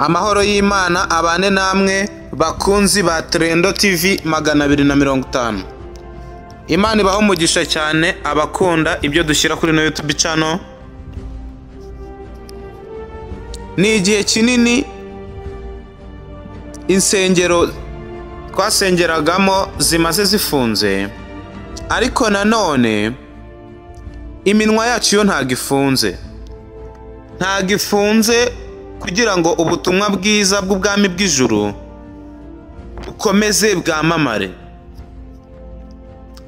Amahoro y'Imana abane namwe bakunzi ba Trendo TV 250. Imana ibaho umugisha cyane abakunda ibyo dushyira kuri no YouTube channel. Ni igihe kinini insengero twasengeragamo zimaze zifunze, ariko nanone iminwa yacu yo ntago ifunze. Ntago ifunze kugira ngo ubutumwa bwiza bw'ubwami bw'ijuru bukomeze bwamamare.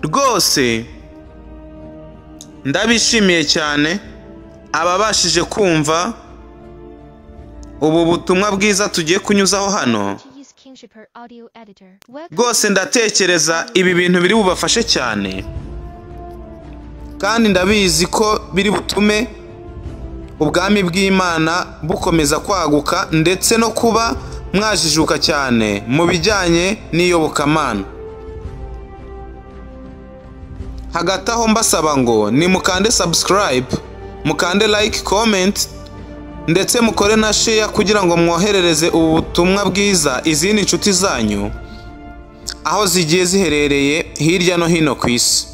Rwose ndabishimiye cyane ababashije kumva ubu butumwa bwiza tugiye kunyuzaho hano. Rwose ndatekereza ibi bintu biri bubafashe cyane, kandi ndabizi ko biri butume ubwami bw'Imana bukomeza kwaguka, ndetse no kuba mwajijuka cyane mu bijyanye n'iyobokamana. Hagati aho mbasaba ngo ni mukande subscribe, mukande like, comment, ndetse mukore na share kugira ngo mwoherereze ubutumwa bwiza izindi nshuti zanyu aho zigiye ziherereye hirya no hino ku isi.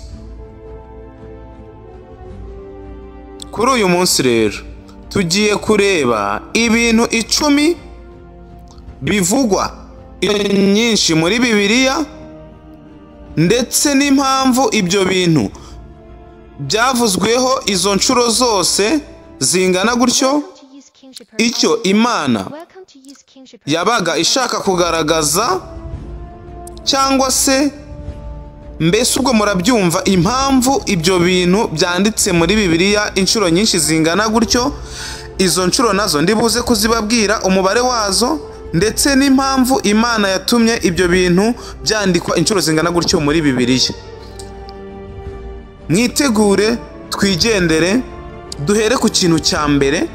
Kuri uyu munsi rero tugiye kureba ibintu 10 bivugwa nyinshi muri Bibiliya, ndetse n'impamvu ibyo bintu byavuzweho izo nshuro zose zingana gutyo, icyo Imana yabaga ishaka kugaragaza, cyangwa se mbese ubwo murabyumva impamvu ibyo bintu byanditse muri Bibiliya inshuro nyinshi zingana gutyo. Izo nshuro nazo ndibuze kuzibabwira umubare wazo, ndetse n'impamvu Imana yatumye ibyo bintu byandikwa inshuro zingana gutyo muri Bibiliya. Mwitegure twigendere, duhere ku kintu cya mbere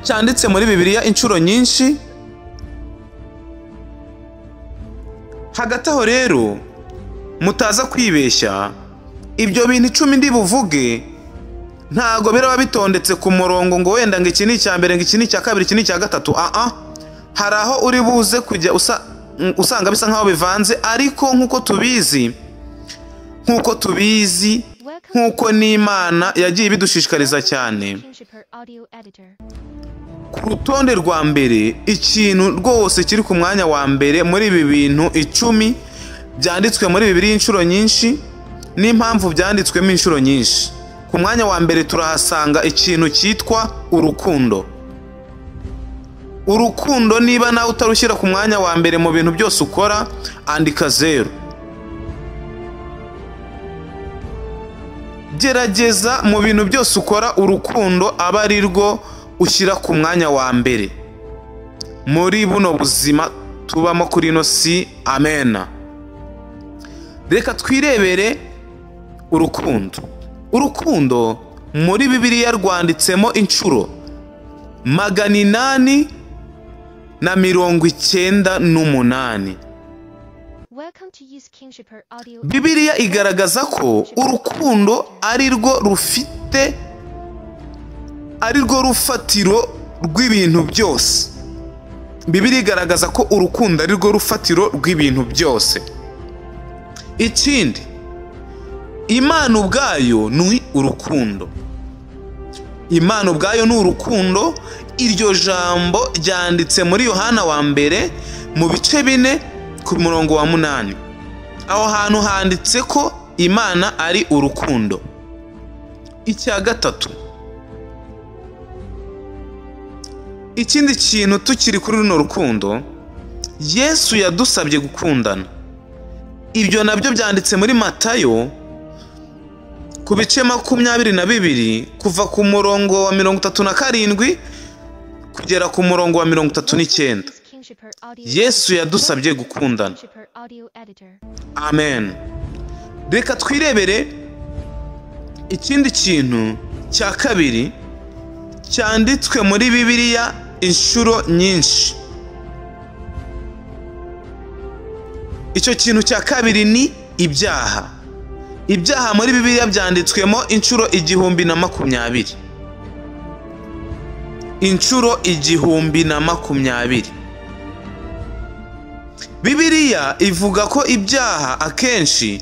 cyanditse muri Bibiliya inshuro nyinshi. Hagati aho rero mutaza kwibeshya, ibyo bintu 10 ndi buvuge ntago biraba bitondetse ku murongo ngo wenda ngo iki ni icya mbere, ngo iki ni icya kabiri, iki ni icya gatatu. Hari aho uri buze kujya usanga bisa nkaho bivanze, ariko nkuko tubizi nkuko n'Imana yagiye ibidushishikariza cyane, ku rutonde rwa mbere ikintu rwose kiri ku mwanya wa mbere muri ibi bintu 10 byanditswe muri Bibiliya inshuro nyinshi n'impamvu byanditswemo inshuro nyinshi, ku mwanya wa mbere turahasanga ikintu cyitwa urukundo. Urukundo niba nawe utarushyira ku mwanya wa mbere mu bintu byose ukora, andika 0. Gerageza mu bintu byose ukora urukundo aba ari rwo ushyira ku mwanya wa mbere muri buno buzima tubamo kuri ino si. Amena. Reka twirebere urukundo. Urukundo muri Bibiliya rwanditsemo inshuro 898. Bibiliya igaragaza ko urukundo ari rwo rufite, ari rwo rufatiro rw'ibintu byose. Bibiliya igaragaza ko urukundo ari rwo rufatiro rw'ibintu byose. Ikindi, Imana ubwayo ni urukundo. Imana ubwayo ni urukundo. Iryo jambo ryanditse muri Yohana wa mbere mu bice 4 ku murongo wa 8. Aho hantu handitse ko Imana ari urukundo. Icya gatatu, ikindi kintu tukiri kuri runo rukundo, Yesu yadusabye gukundana. Ibyo nabyo byanditse muri Matayo ku bice 22 kuva ku murongo wa 37 kugera ku murongo wa 39. Yesu yadusabye gukundana. Amen. Reka twirebere ikindi kintu cya kabiri cyanditswe muri Bibiliya inshuro nyinshi. Icyo kintu cya kabiri ni ibyaha. Ibyaha muri Bibiliya byanditswemo inshuro 1020. inshuro 1020. Bibiliya ivuga ko ibyaha akenshi,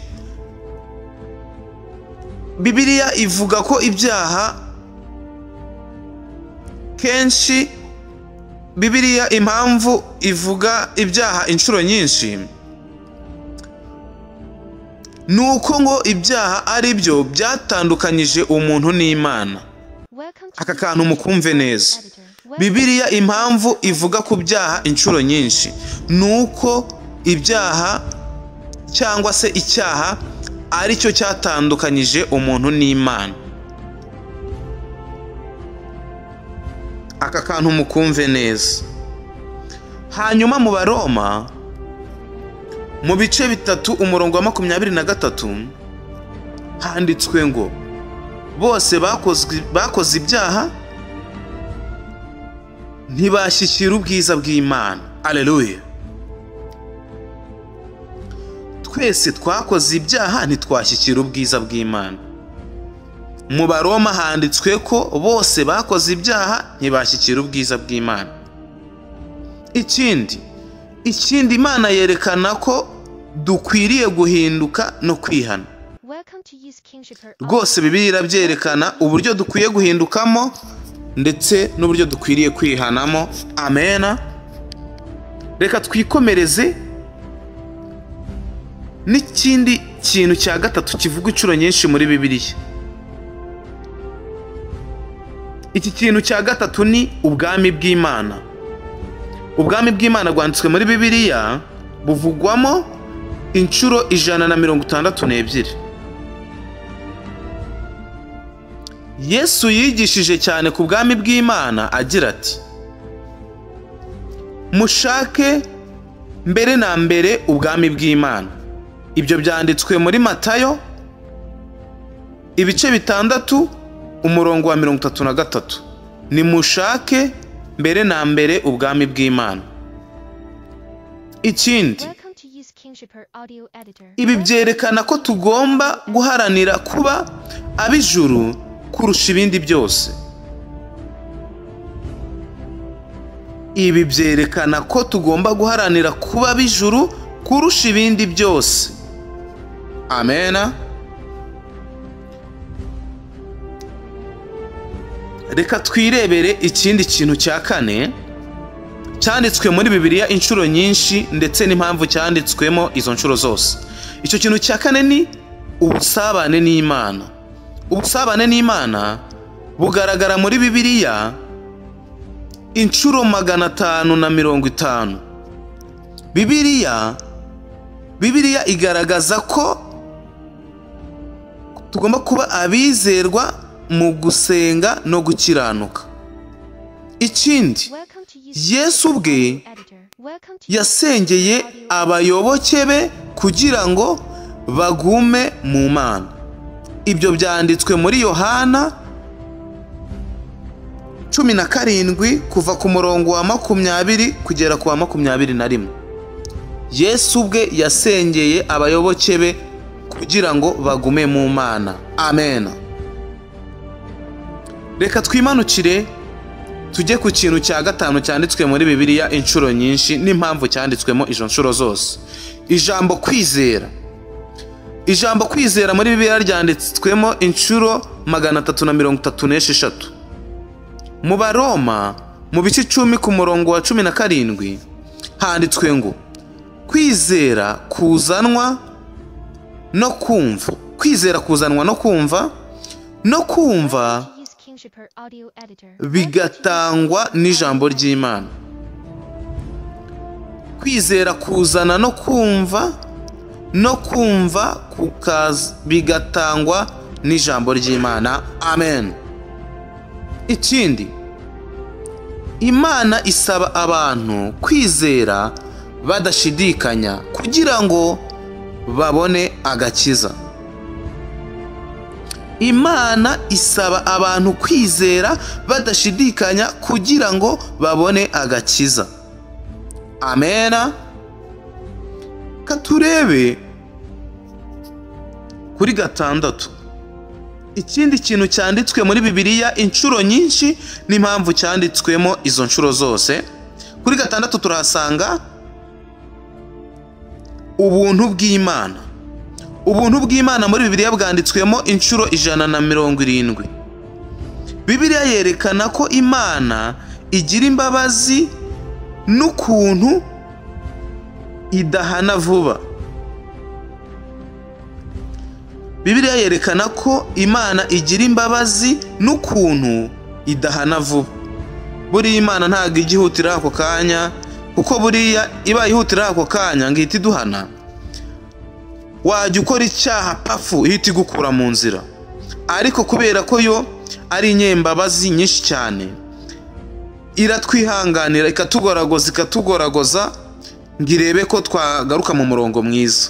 Bibiliya ivuga ko ibyaha kenshi, Bibiliya impamvu ivuga ibyaha inshuro nyinshi nuko ngo ibyaha ari byo byatandukanyije umuntu n'Imana. Aka kantu mukumve neza. Bibiliya impamvu ivuga ku byaha inshuro nyinshi nuko ibyaha cyangwa se icyaha ari cyo cyatandukanyije umuntu n'Imana. Aka kantu mukumve neza. Hanyuma mu Baroma mu bice 3 umurongo wa 23 handitswe ngo bose bakoze ibyaha ntibashyikira ubwiza bw'Imana. Haleluya. Twese twakoze ibyaha ntitwashyikira ubwiza bw'Imana. Mu Baroma handitswe ko bose bakoze ibyaha ntibashyikira ubwiza bw'Imana. Ikindi Imana yerekana ko dukwiriye guhinduka no kwihana. Rwose Bibiliya irabyerekana uburyo dukwiye guhindukamo ndetse n'uburyo dukwiriye kwihanamo. Amena. Reka twikomereze n'ikindi kintu cya gatatu kivuga inshuro nyinshi muri Bibiliya. Iki kintu cya gatatu ni ubwami bw'Imana. Ubwami bw'Imana bwanditswe muri Bibiliya buvugwamo inshuro 162. Yesu yigishije cyane ku bwami bw'Imana agira ati: mushake mbere na mbere ubwami bw'Imana. Ibyo byanditswe muri Matayo ibice 6 umurongo wa 33. Nimushake mbere na mbere ubwami bw'Imana. Ikindi, ibi byerekana ko tugomba guharanira kuba ab'ijuru kurusha ibindi byose. Ibi byerekana ko tugomba guharanira kuba ab'ijuru kurusha ibindi byose. Amena. Reka twirebere ikindi kintu cya kane cyanditswe muri Bibiliya inshuro nyinshi ndetse n'impamvu cyanditswemo izo nshuro zose. Icyo kintu cya kane ni ubusabane n'Imana. Ubusabane n'Imana bugaragara muri Bibiliya inshuro 550. Bibiliya igaragaza ko tugomba kuba abizerwa mu gusenga no gukiranuka. Ikindi, Yesu ubwe yasengeye abayoboke be kugira ngo bagume mu Mana. Ibyo byanditswe muri Yohana 17 kuva ku murongo wa 20 kugera ku wa 21. Yesu ubwe yasengeye abayoboke be kugira ngo bagume mu Mana. Amen. Reka twimanukire tujye ku kintu cya gatanu cyanditswe muri Bibiliya inshuro nyinshi n'impamvu cyanditswemo izo nshuro zose. Ijambo kwizera. Ijambo kwizera muri Bibiliya ryanditswemo inshuro 336. Mu Baroma mu bice 10 ku murongo wa 17 handitswe ngo kwizera kuzanwa no kumva. Kwizera kuzanwa no kumva, no kumva bigatangwa n'ijambo ry'Imana. Kwizera kuzana no kumva, no kumva bigatangwa n'ijambo ry'Imana. Amen. Ikindi, Imana isaba abantu kwizera badashidikanya kugira ngo babone agakiza. Imana isaba abantu kwizera badashidikanya kugira ngo babone agakiza. Amena. Katurebe kuri 6. Ikindi kintu cyanditswe muri Bibiliya inshuro nyinshi n'impamvu cyanditswemo izo nshuro zose, kuri 6 turahasanga ubuntu bw'Imana. Ubuntu bw'Imana muri Bibiliya bwanditswemo inshuro 170. Bibiliya yerekana ko Imana igira imbabazi n'ukuntu idahana vuba. Bibiliya yerekana ko Imana igira imbabazi n'ukuntu idahana vuba. Buriya Imana ntabwo igihutira ako kanya, kuko buriya iba ihutira ako kanya ngo ihite iduhana, wajya ukora icyaha pafu ihita igukura mu nzira. Ariko kubera ko yo ari inyembabazi nyinshi cyane, iratwihanganira ikatugoragoza ikatugoragoza ngo irebe ko twagaruka mu murongo mwiza.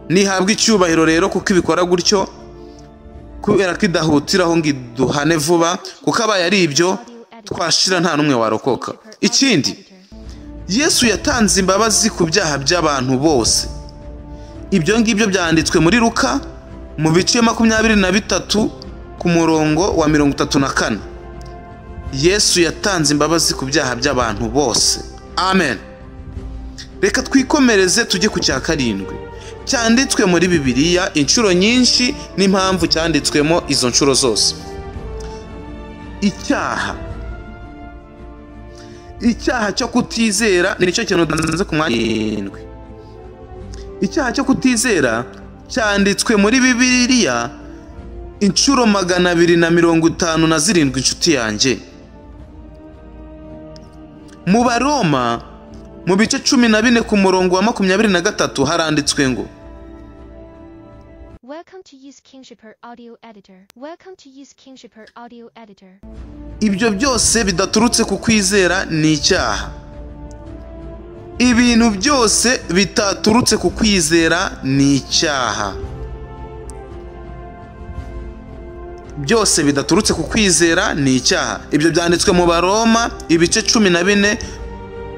Nihabwa icyubahiro rero kuko ibikora gutyo, kubera ko idahutiraho ngo iduhane vuba, kuko abaye ari ibyo twashira nta n'umwe warokoka. Ikindi, Yesu yatanze imbabazi ku byaha by'abantu bose. Ibyo ngibyo byanditswe muri Luka mu bice 23 ku murongo wa 34. Yesu yatanze imbabazi ku byaha by'abantu bose. Amen. Reka twikomereze tujye ku cya 7 cyanditswe muri Bibiliya inshuro nyinshi n'impamvu cyanditswemo izo nshuro zose. Icyaha. Icyaha cyo kutizera ni nicyo kintu dusanze ku mwanya 7. Icyaha cyo kutizera cyanditswe muri Bibiliya inshuro 257, inshuti yanjye. Mu Baroma mu bice 14 ku murongo wa 23 haranditswe ngo: Welcome to use Kingshipper Audio Editor. Welcome to use Kingshipper Audio Editor. Ibyo byose bidaturutse ku kwizera ni icyaha. Ibintu byose bitaturutse ku kwizera ni icyaha. Byose bidaturutse ku kwizera ni icyaha. Ibyo byanditswe mu Baroma ibice 14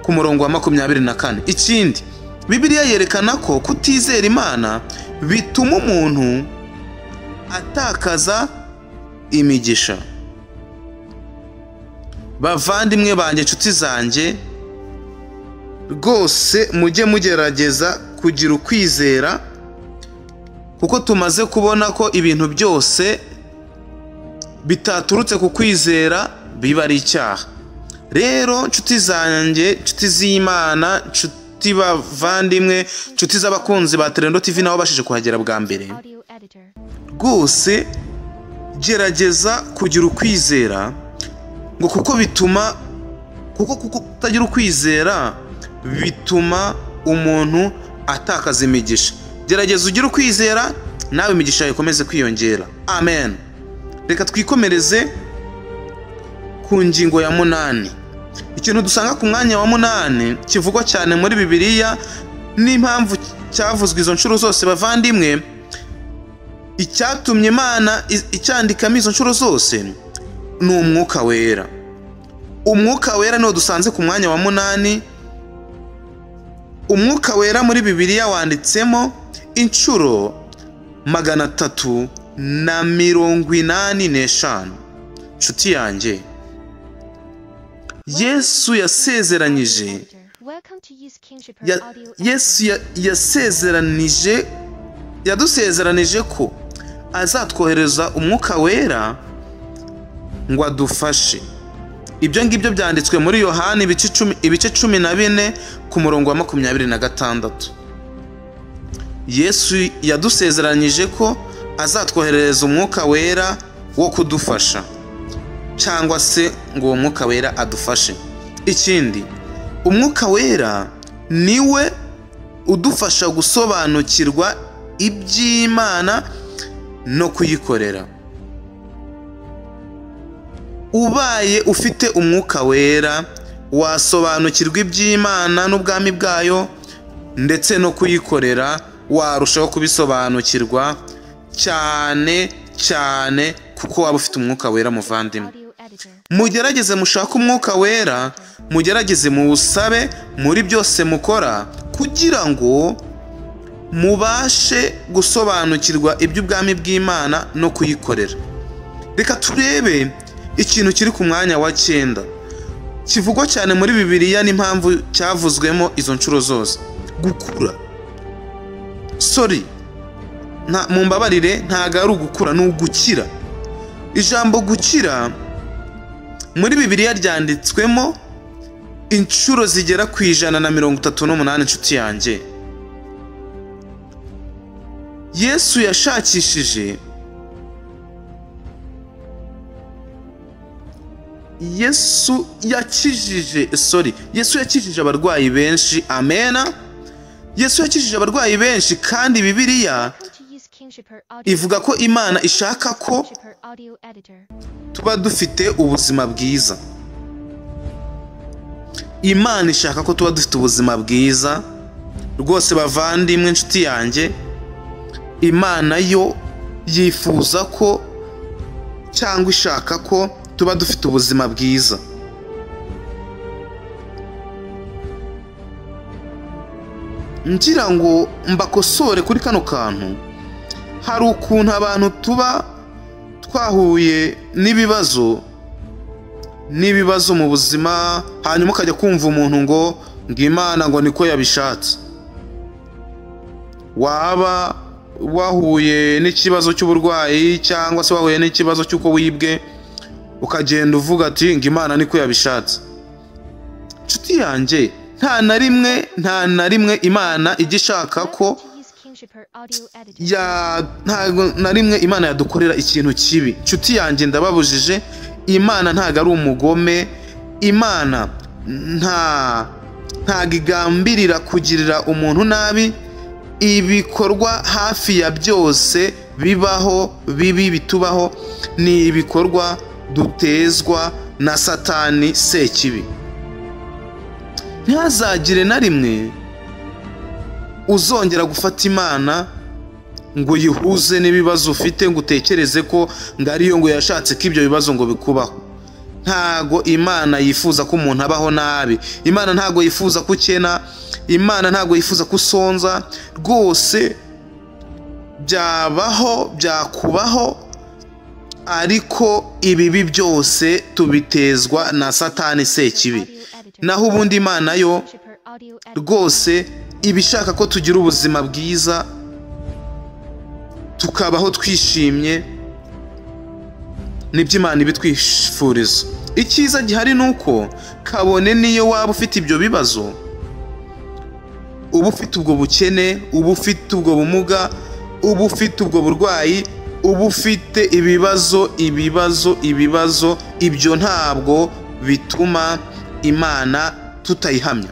ku murongo wa 24. Ikindi, Bibiliya yerekana ko kutizera Imana bituma umuntu atakaza imigisha. Bavandimwe banjye, inshuti zanjye, rwose mujye mugerageza kugira ukwizera, kuko tumaze kubona ko ibintu byose bitaturutse ku kwizera biba ari icyaha. Rero inshuti zanjye, inshuti z'Imana, inshuti bavandimwe, inshuti z'abakunzi ba Trendo TV nabo bashije kuhagera bwa mbere, rwose gerageza kugira ukwizera, ngo kuko bituma, kuko kutagira ukwizera bituma umuntu atakaza imigisha. Gerageza ugire ukwizera nawe imigisha yawe ikomeze kwiyongera. Amen. Reka twikomereze ku ngingo ya 8. Ikintu dusanga ku mwanya wa 8 kivugwa cyane muri Bibiliya n'impamvu cyavuzwe izo nshuro zose, bavandimwe, icyatumye Imana icyandikamo izo nshuro zose ni umwuka wera. Umwuka wera niwo dusanze ku mwanya wa 8. Umwuka wera muri Bibiliya wanditsemo inshuro 385. Nshuti yanjye, Yesu yasezeranyije, Yesu yasezeranije, yadusezeranije ko azatwohereza umwuka wera ngo adufashe. Ibyo ngibyo byanditswe muri Yohana ibice 14 ku murongo wa 26. Yesu yadusezeranyije ko azatwoherereza umwuka wera wo kudufasha, cyangwa se ngo uwo mwuka wera adufashe. Ikindi, umwuka wera niwe udufasha gusobanukirwa iby'Imana no kuyikorera. Ubaye ufite umwuka wera wasobanukirwa iby'Imana n'ubwami bwayo ndetse no kuyikorera, warushaho kubisobanukirwa cyane cyane kuko waba ufite umwuka wera. Muvandimwe, mugerageze mushake umwuka wera, mugerageze muwusabe muri byose mukora, kugira ngo mubashe gusobanukirwa iby'ubwami bw'Imana no kuyikorera. Reka turebe ikintu kiri ku mwanya wa 9 kivugwa cyane muri Bibiliya n'impamvu cyavuzwemo izo nshuro zose. Gukura. Sorry, mumbabarire, ntago ari ugukura, ni ugukira. Ijambo gukira muri Bibiliya ryanditswemo inshuro zigera ku 138. Inshuti yanjye, Yesu yashakishije, Yesu yakijije, sorry, Yesu yakijije abarwayi benshi. Amena. Yesu yakijije abarwayi benshi, kandi Bibiliya ivuga ko Imana ishaka ko tuba dufite ubuzima bwiza. Imana ishaka ko tuba dufite ubuzima bwiza rwose bavandimwe, inshuti yanjye. Imana yo yifuza ko cyangwa ishaka ko tuba dufite ubuzima bwiza. Ngira ngo mbakosore kuri kano kantu. Hari ukuntu abantu tuba twahuye n'ibibazo mu buzima, hanyuma ukajya kumva umuntu ngo Imana ngo niko yabishatse. Waba wahuye n'ikibazo cy'uburwayi cyangwa se wahuye n'ikibazo cy'uko wibwe, ukagenda uvuga ati ngo Imana niko yabishatse. Inshuti yanjye, nta na rimwe Imana igishaka ko nta na rimwe Imana yadukorera ikintu kibi. Inshuti yanjye, ndababujije, Imana ntago ari umugome. Imana ntago igambirira kugirira umuntu nabi. Ibikorwa hafi ya byose bibaho bibi bitubaho ni ibikorwa dutezwa na Satani sekibi. Ntihazagire na rimwe uzongera gufata Imana ngo yihuze n'ibibazo ufite, ngo utekereze ko ngo ariyo ngo yashatse ko ibyo bibazo ngo bikubaho. Ntago Imana yifuza ko umuntu abaho nabi. Imana ntago yifuza ko ukena. Imana ntago yifuza ko usonza. Rwose byabaho, byakubaho, ariko ibibi byose tubitezwa na Satani sekibi. Naho ubundi Imana yo rwose ibishaka ko tugira ubuzima bwiza, tukabaho twishimye. Nibyo Imana ibitwifuriza. Icyiza gihari nuko kabone niyo waba ufite ibyo bibazo, uba ufite ubwo bukene, uba ufite ubwo bumuga, uba ufite ubwo burwayi, uba ufite ibibazo, ibibazo, ibyo ntabwo bituma Imana tutayihamya.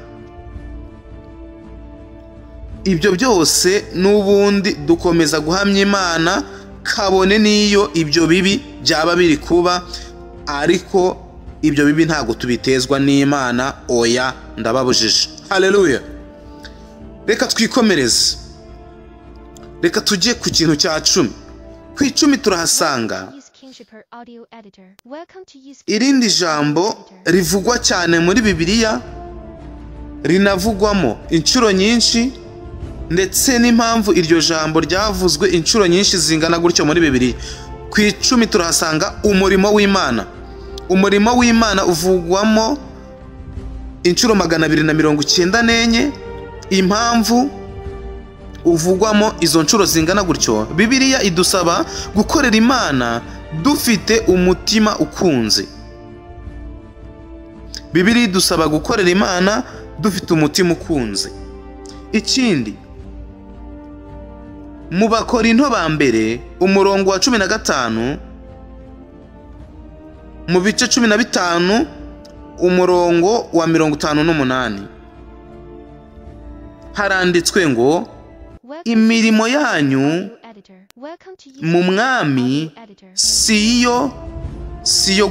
Ibyo byose n'ubundi dukomeza guhamya Imana kabone niyo ibyo bibi byaba biri kuba, ariko ibyo bibi ntago tubitezwa n'Imana. Oya, ndababujije. Haleluya. Reka twikomereze. Reka tujye ku kintu cya 10. Ku 10 turahasanga irindi jambo rivugwa cyane muri Bibiliya, rinavugwamo inshuro nyinshi, ndetse n'impamvu iryo jambo ryavuzwe inshuro nyinshi zingana gutyo muri Bibiliya. Ku 10 turahasanga umurimo w'Imana. Umurimo w'Imana uvugwamo inshuro 294. Impamvu uvugwamo izo nshuro zingana gutyo, Bibiliya idusaba gukorera Imana dufite umutima ukunze. Bibiliya idusaba gukorera Imana dufite umutima ukunze. Ikindi, mu Bakorinto ba mbere umurongo wa 15, mu bice 15 umurongo wa 58, haranditswe ngo imirimo yanyu mu mwami si iyo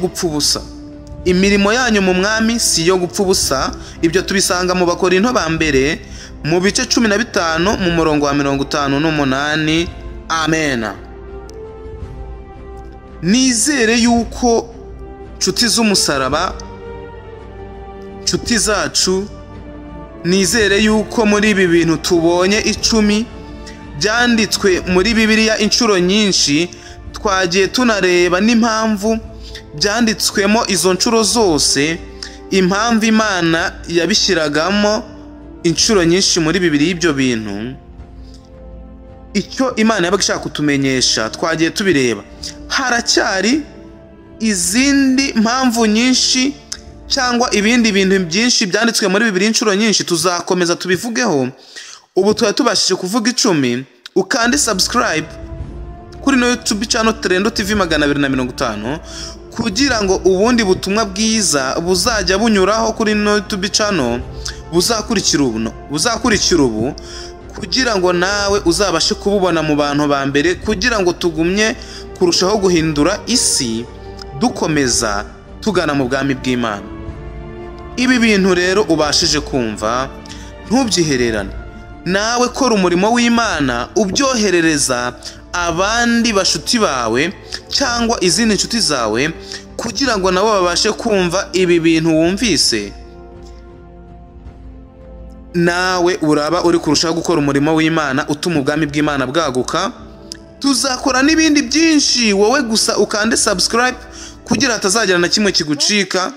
gupfa ubusa. Imirimo yanyu mu mwami si iyo gupfa ubusa. Ibyo tubisanga mu Bakorinto ba mbere mu bice 15 mu murongo wa 58. Amena. Nizere yuko nshuti z'umusaraba, nshuti zacu, nizere yuko muri ibi bintu tubonye 10 byanditswe muri Bibiliya inshuro nyinshi, twagiye tunareba n'impamvu byanditswemo izo nshuro zose, impamvu Imana yabishyiragamo inshuro nyinshi muri Bibiliya ibyo bintu, icyo Imana yabaga ishaka kutumenyesha twagiye tubireba. Haracyari izindi mpamvu nyinshi cyangwa ibindi bintu byinshi byanditswe muri Bibiliya inshuro nyinshi, tuzakomeza tubivugeho. Ubu twari tubashije kuvuga 10. Ukande subscribe kuri no YouTube channel Trendo TV 250 kugira ngo ubundi butumwa bwiza buzajya bunyuraho kuri no YouTube channel buzakurikira ubu, kugira ngo nawe uzabashe kububona mu bantu ba mbere, kugira ngo tugumye kurushaho guhindura isi dukomeza tugana mu bwami bw'Imana. Ibi bintu rero ubashije kumva ntubyihererane, nawe kora umurimo w'Imana ubyoherereza abandi bashuti bawe cyangwa izindi nshuti zawe, kugira ngo nabo babashe kumva ibi bintu wumvise. Nawe uraba uri kurushaho gukora umurimo w'Imana utuma ubwami bw'Imana bwaguka. Tuzakora n'ibindi byinshi, wowe gusa ukande subscribe kugira hatazagira na kimwe kigucika,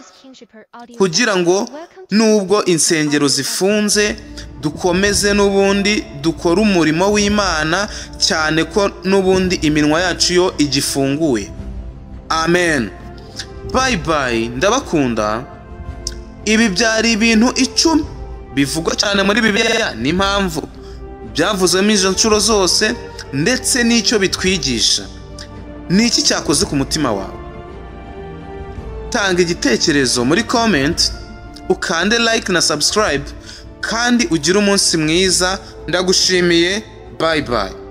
kugira ngo nubwo insengero zifunze dukomeze n'ubundi dukore umurimo w'Imana, cyane ko n'ubundi iminwa yacu yo igifunguye. Amen. Bye bye, ndabakunda. Ibi byari ibintu 10 bivugwa cyane muri Bibiliya n'impamvu byavuzwemo izo nshuro zose ndetse n'icyo bitwigisha. Ni iki cyakoze ku mutima wawe? Tanga igitekerezo muri comment, ukande like na subscribe, kandi ugire umunsi mwiza. Ndagushimiye. Bye bye.